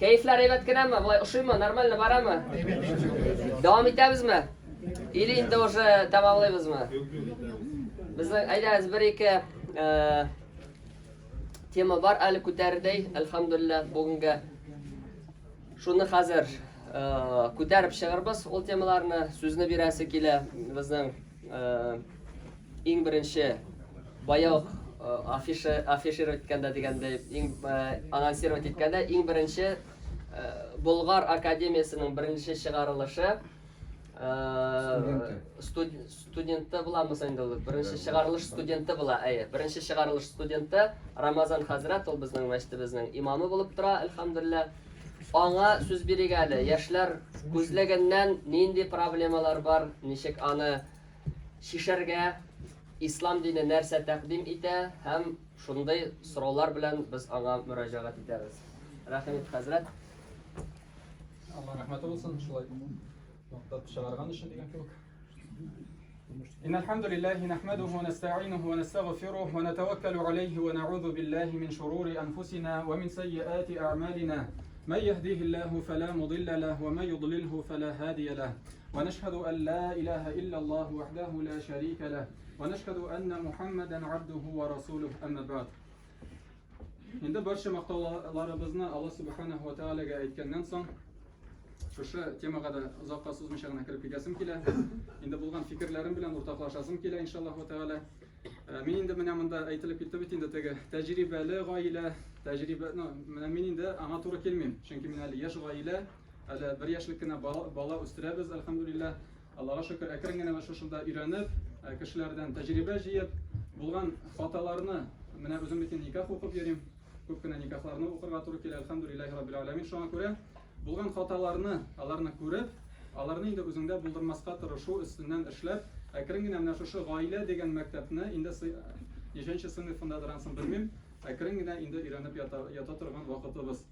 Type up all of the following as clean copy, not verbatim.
Кәефләр әйбәт кенәме? Болай ошыймы? Нормально барамы? Дәвам итәбезме? Или инде уже тәмамлыйбызмы? Безнең әйдәгез бер-ике э, тема бар әле күтәрердәй, әлхәмдүлилләһ, бүгенгә. Шуны хәзер э, күтәреп чыгырбыз ул темаларны. Сүзне бирәсе килә безнең э, Иң беренче бая ук афиша афишировать иткәндә дигәндәй, иң анонсировать иткәндә, иң беренче Болгар академиясенең беренче чыгарылышы студенты. Студенты буламы соң инде ул? Беренче чыгарылыш студенты була, әйе. Беренче чыгарылыш студенты Рамазан хәзрәт, ул безнең мәчетебезнең имамы булып тора, әлхәмдүлилләһ. Аңа сүз бирик әле. Яшьләр күзлегеннән нинди проблемалар бар, ничек аны чишәргә, ислам дине нәрсә тәкъдим итә һәм шундый сораулар белән без аңа мөрәҗәгать итәбез. Рәхим ит, хәзрәт. Алла рәхмәте булсын, шулай мактап чыгарган өчен дигән кебек. إن الحمد لله نحمده ونستعينه ونستغفره ونتوكل عليه ونعوذ بالله من شرور أنفسنا ومن سيئات أعمالنا من يهديه الله فلا مضل له ومن يضلله فلا هادي له ونشهد أن لا إله إلا الله وحده لا شريك له ونشهد أن محمدا عبده ورسوله أما بعد Инде барча мактауларыбызны Алла Субханаһу ва Таалагә әйткәннән соң, шушы темага да озакка сузмыйча гына кереп китәсем килә. Инде булган фикерләрем белән уртаклашасым килә, иншаллаһу тааля. Э, мин инде менә монда әйтелеп китте бит инде теге тәҗрибәле гаилә, тәҗрибә, ну, менә мин инде аңа туры килмим, чөнки мин әле яшь гаилә, Әле бер яшьлек кенә бала, бала үстерәбез, әлхәмдүлилләһ. Аллага шөкер, әкрен генә шушында өйрәнеп, э, кешеләрдән тәҗрибә җыеп, булган хаталарны, менә үзем бит никах укып йөрим, күп кенә никахларны укырга туры килә, әлхәмдүлилләһи раббил аләмин. Шуңа күрә булган хаталарны, аларны күреп, аларны инде үзеңдә булдырмаска тырышу өстеннән эшләп, әкрен генә менә шушы гаилә дигән мәктәпне инде ничәнче сыйныфындадыр ансын белмим, әкрен генә инде өйрәнеп ята, ята торган вакытыбыз.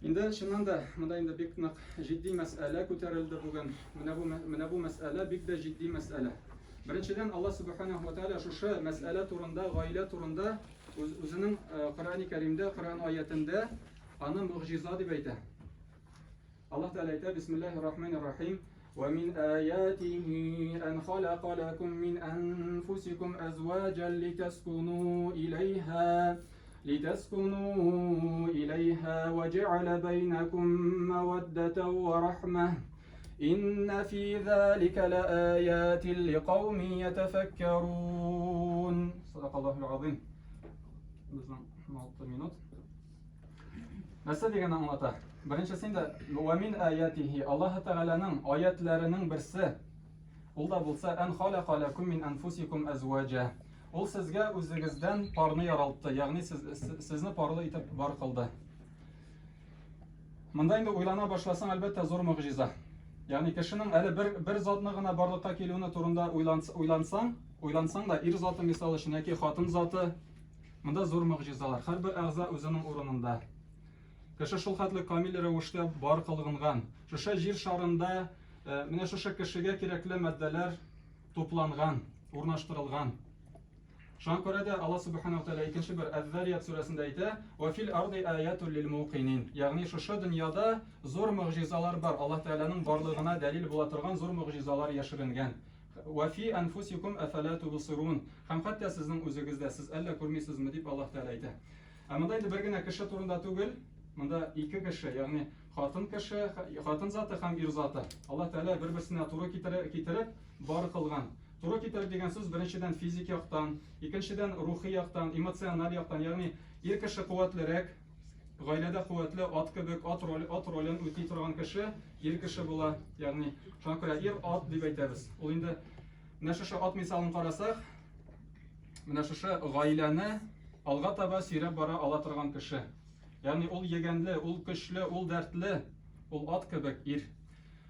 Инде чыннан да монда инде бик нык җитди мәсьәлә күтәрелде бүген. Менә бу менә бу мәсьәлә бик дә җитди мәсьәлә. Беренчедән, Алла субханаһу ва тааля шушы мәсьәлә турында, гаилә турында үз, үзенең э, Коръәни Кәримдә, Коръән аятендә аны мөгъҗиза дип әйтә. Аллаһ Тәгалә әйтә: Бисмиллаһир рахманир рахим. Ва мин аятихи ан халака лакум мин анфусикум азваҗан литаскуну илайха لتسكنوا إليها وجعل بينكم مودة ورحمة إن في ذلك لآيات لقوم يتفكرون صدق الله العظيم минут. Нәрсә дигәнне аңлата? Беренчесе инде ва мин аятихи Аллаһ Тәгаләнең аятларының берсе. Ул да булса ән халака лакум мин анфусикум азваҗа. Ул сезгә үзегездән парны яралтты, ягъни сез, сезне парлы итеп бар кылды. Монда инде уйлана башласаң, әлбәттә, зур могҗиза. Ягъни кешенең әле бер бер затны гына барлыкка килүне турында уйлансаң, уйлансаң да, ир заты мисал өчен яки хатын заты, монда зур могҗизалар. Һәрбер әгъза үзенең урынында. Кеше шул хәтле камил рәвештә бар кылынган. Шушы җир шарында э, менә шушы кешегә кирәкле матдәләр тупланган, урнаштырылган. Шуңа күрә дә Аллаһ Субханаһу ва Тааля икенче бер Әз-Зарият сүрәсендә әйтә: "Ва фил арди аятул лил муқинин". Ягъни шушы дөньяда зур могҗизалар бар. Аллаһ Тәгаләнең барлыгына дәлил була торган зур могҗизалар яшеренгән. Ва фи анфусикум афала тубсирун. Һәм хәтта сезнең үзегездә сез әллә күрмисезме дип Аллаһ Тәгалә әйтә. Ә монда инде бер генә кеше турында түгел, монда ике кеше, ягъни хатын кеше, хатын заты һәм ир заты. Аллаһ Тәгалә бер-берсенә туры китереп бар кылган. Туры китереп дигән сүз беренчедән физик яктан, икенчедән рухи яктан, эмоциональ яктан, ягъни ир кеше куәтлерәк, гаиләдә куәтле ат кебек, ат роль, ат ролен үти торган кеше ир кеше була, ягъни шуңа күрә ир ат дип әйтәбез. Ул инде менә шушы ат мисалын карасак, менә шушы гаиләне алга таба сөйрәп бара ала торган кеше. Ягъни ул егәнле, ул көчле, ул дәртле, ул ат кебек ир.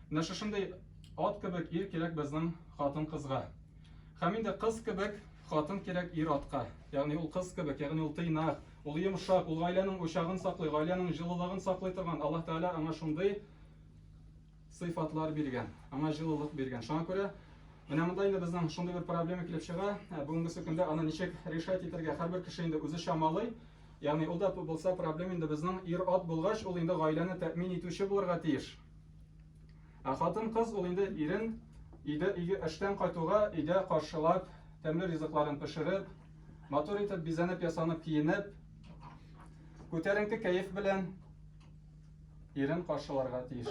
Менә шушындый ат кебек ир кирәк безнең хатын-кызга. Һәм инде кыз кебек хатын кирәк ир-атка. Ягъни ул кыз кебек, ягъни ул тыйнак, ул йомшак, ул гаиләнең учагын саклый, гаиләнең җылылыгын саклый торган. Аллаһ Тәгалә аңа шундый сыйфатлар биргән, аңа җылылык биргән. Шуңа күрә менә монда инде безнең шундый бер проблема килеп чыга. Ә, бүгенгесе көндә аны ничек решать итәргә һәрбер кеше инде үзе чамалый. Ягъни ул да булса проблема инде безнең ир-ат булгач, ул инде гаиләне тәэмин итүче булырга тиеш. Ә хатын-кыз ул инде ирен өйдә өйгә эштән кайтуга өйдә каршылап, тәмле ризыкларын пешереп, матур итеп бизәнеп, ясанып киенеп, күтәренке кәеф белән ирен каршыларга тиеш.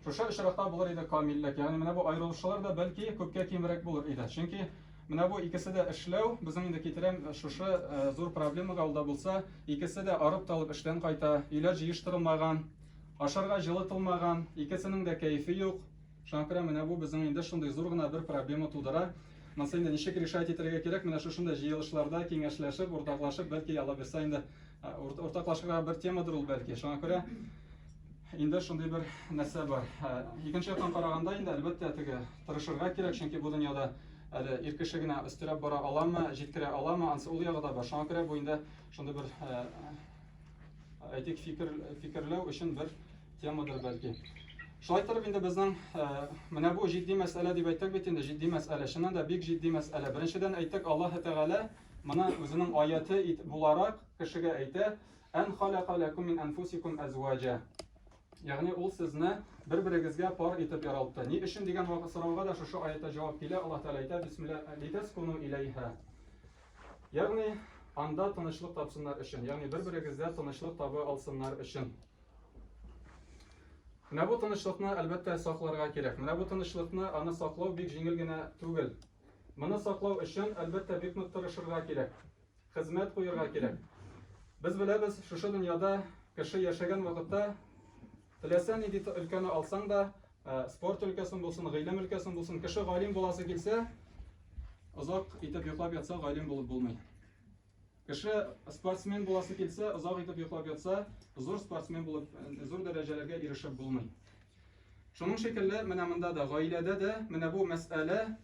Шушы очракта булыр иде камиллек. Ягъни менә бу аерылышулар да бәлки күпкә кимрәк булыр иде. Чөнки менә бу икесе дә эшләү, безнең инде китерәм шушы э, зур проблемага ул да булса, икесе дә арып талып эштән кайта, өйләр җыештырылмаган, ашарга җылытылмаган, икесенең дә кәефе юк. Шуңа күрә менә бу безнең инде шундый зур гына бер проблема тудыра. Монысы инде ничек решать итәргә кирәк, менә шушында җыелышларда киңәшләшеп, уртаклашып, бәлки Алла бирсә инде уртаклашырга бер темадыр ул бәлки. Шуңа күрә инде шундый бер нәрсә бар. Икенче яктан караганда инде әлбәттә теге тырышырга кирәк, чөнки бу дөньяда әле ир кеше генә өстерәп бара аламы, җиткерә аламы, ансы ул ягы да бар. Шуңа күрә бу инде шундый бер әйтик фикер фикерләү өчен бер темадыр бәлки. Шулай торып инде безнең менә бу җитди мәсьәлә дип әйттек бит инде, җитди мәсьәлә. Чыннан да бик җитди мәсьәлә. Беренчедән әйттек, Аллаһ Тәгалә моны үзенең аяты ит буларак кешегә әйтә, Ән халака ләкум мин әнфусикум әзваҗа. Ягъни ул сезне бер-берегезгә пар итеп яралтты. Ни өчен дигән вакыт сорауга да шушы аятта җавап килә. Аллаһ Тәгалә әйтә, Бисмилла, литәскуну иләйһа. Ягъни анда тынычлык тапсыннар өчен, ягъни бер-берегездә тынычлык таба алсыннар өчен. Менә бу тынычлыкны әлбәттә сакларга кирәк. Менә бу тынычлыкны аны саклау бик җиңел генә түгел. Моны саклау өчен, әлбәттә, бик нык тырышырга кирәк. Хезмәт куерга кирәк. Без беләбез, шушы дөньяда кеше яшәгән вакытта теләсә нинди өлкәне алсаң да, э, спорт өлкәсен булсын, гыйлем өлкәсен булсын, кеше галим буласы килсә, озак итеп йоклап ятса, галим булып булмый. Кеше спортсмен буласы килсә, озак итеп йоклап ятса, зур спортсмен булып, э, зур дәрәҗәләргә ирешеп булмый. Шуның шикелле, менә монда да, гаиләдә дә менә бу мәсьәлә,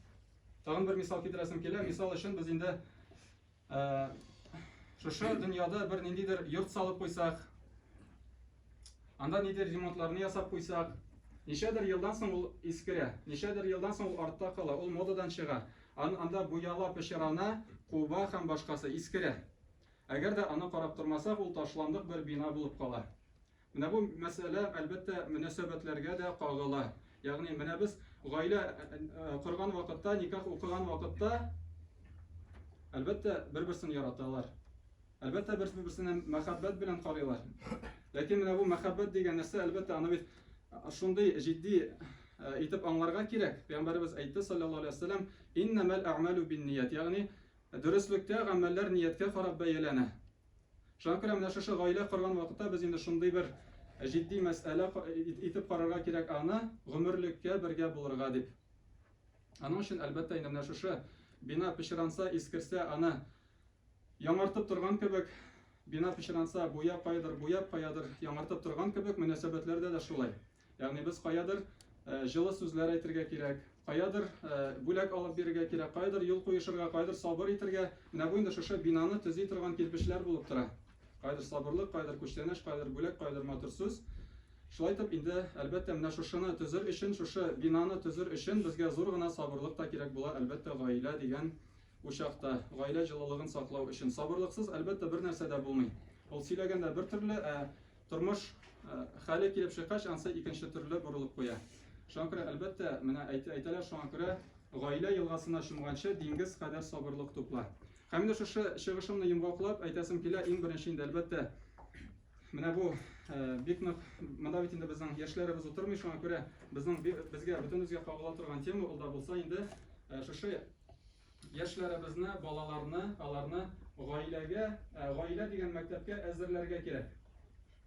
тагын бер мисал китерәсем килә. Мисал өчен без инде э, шушы дөньяда бер ниндидер йорт салып куйсак, анда ниндидер ремонтларны ясап куйсак, ничәдер елдан соң ул искерә, ничәдер елдан соң ул артта кала, ул модадан чыга. Анда буяла, пычрана, куба һәм башкасы искерә. Әгәр дә аны карап тормасак, ул ташландык бер бина булып кала. Менә бу мәсьәлә, әлбәттә, мөнәсәбәтләргә дә кагыла. Ягъни менә без гаилә э, э, корган вакытта, никах укыган вакытта, әлбәттә, бер-берсен яраталар. Әлбәттә, бер-берсенә мәхәббәт белән карыйлар. Ләкин менә бу мәхәббәт дигән нәрсә, әлбәттә, аны бит шундый җитди итеп аңларга кирәк. Пәйгамбәребез әйтте, саллаллаһу алейһи вәсәлләм, "Иннамал әгъмалу бинният", ягъни дөреслектә гамәлләр нияткә карап бәяләнә. Шуңа күрә менә шушы гаилә корган вакытта без инде шундый бер җитди мәсьәлә итеп карарга кирәк аны, гомерлеккә бергә булырга дип. Аның өчен, әлбәттә, инде менә шушы бина пычранса, искерсә, аны яңартып торган кебек, бина пычранса, буяп каядыр, буяп каядыр, яңартып торган кебек, мөнәсәбәтләрдә дә шулай. Ягъни без каядыр э, җылы сүзләр әйтергә кирәк, каядыр э, бүләк алып бирергә кирәк, каядыр юл куешырга, каядыр сабыр итергә. Менә бу инде шушы бинаны төзи торган кирпечләр булып тора. Каядыр сабырлык, каядыр күчтәнәч, каядыр бүләк, каядыр матур сүз. Шулай итеп инде, әлбәттә, менә шушыны төзер өчен, шушы бинаны төзер өчен безгә зур гына сабырлык та кирәк була, әлбәттә, гаилә дигән учакта, гаилә җылылыгын саклау өчен. Сабырлыксыз, әлбәттә, бер нәрсә дә булмый. Ул сөйләгәндә бер төрле, ә тормыш хәле килеп чыккач, ансы икенче төрле борылып куя. Шуңа күрә, әлбәттә, менә әйтәләр, шуңа күрә гаилә елгасына чумганчы диңгез кадәр сабырлык тупла. Һәм инде шушы чыгышымны йомгаклап әйтәсем килә, иң беренче инде, әлбәттә, менә бу бик нык, монда бит инде безнең яшьләребез утырмый, шуңа күрә безнең безгә бөтенебезгә кагыла торган тема ул да булса инде шушы яшьләребезне, балаларны, аларны гаиләгә, гаилә дигән мәктәпкә әзерләргә кирәк.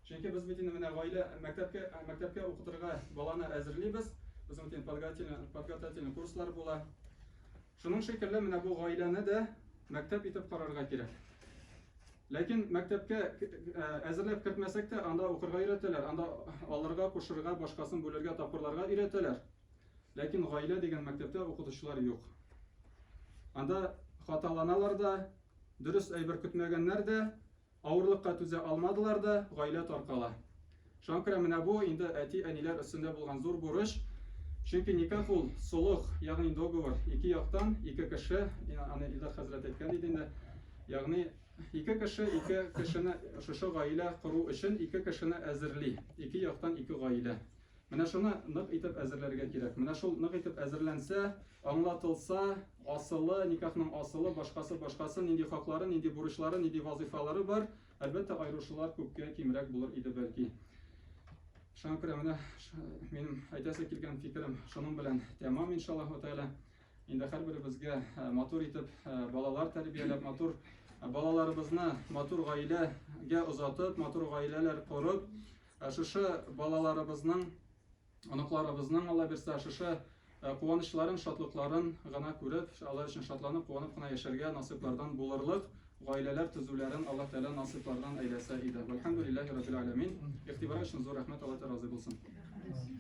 Чөнки без бит инде менә гаилә мәктәпкә мәктәпкә укытырга баланы әзерлибез. Безнең бит инде подготовительный подготовительный курслар була. Шуның шикелле менә бу гаиләне дә мәктәп итеп карарга кирәк. Ләкин мәктәпкә әзерләп кертмәсәк тә, анда укырга өйрәтәләр, анда алырга, кушырга, башкасын бүлергә, тапкырларга өйрәтәләр. Ләкин гаилә дигән мәктәптә укытучылар юк. Анда хаталаналар да, дөрес әйбер көтмәгәннәр дә, авырлыкка түзә алмадылар да, гаилә таркала. Шуңа күрә менә бу инде әти-әниләр өстендә булган зур бурыч. Чөнки никах ул солых, ягъни договор, ике яктан, ике кеше, аны Илдар хәзрәт әйткән иде инде. Ягъни Ике кеше ике кешене шушы гаилә кору өчен ике кешене әзерли. Ике яктан ике гаилә. Менә шуны нык итеп әзерләргә кирәк. Менә шул нык итеп әзерләнсә, аңлатылса, асылы, никахның асылы, башкасы, башкасы, нинди хаклары, нинди бурычлары, нинди вазыйфалары бар, әлбәттә, аерышулар күпкә кимрәк булыр иде бәлки. Шуңа күрә менә минем әйтәсе килгән фикерем шуның белән тәмам, иншаллаһу тәгалә. Инде һәрберебезгә э, матур итеп э, балалар тәрбияләп, матур э, балаларыбызны матур гаиләгә озатып, матур гаиләләр корып, шушы балаларыбызның, оныкларыбызның, Алла бирсә, шушы куанычларын, шатлыкларын гына күреп, алар өчен шатланып, куанып кына яшәргә насыйплардан булырлык гаиләләр төзүләрен Аллаһ Тәгалә насыйплардан әйләсә иде. Вальхамдулиллаһи раббил аләмин. Игътибар өчен зур рәхмәт, Аллаһ Тәгалә разый булсын.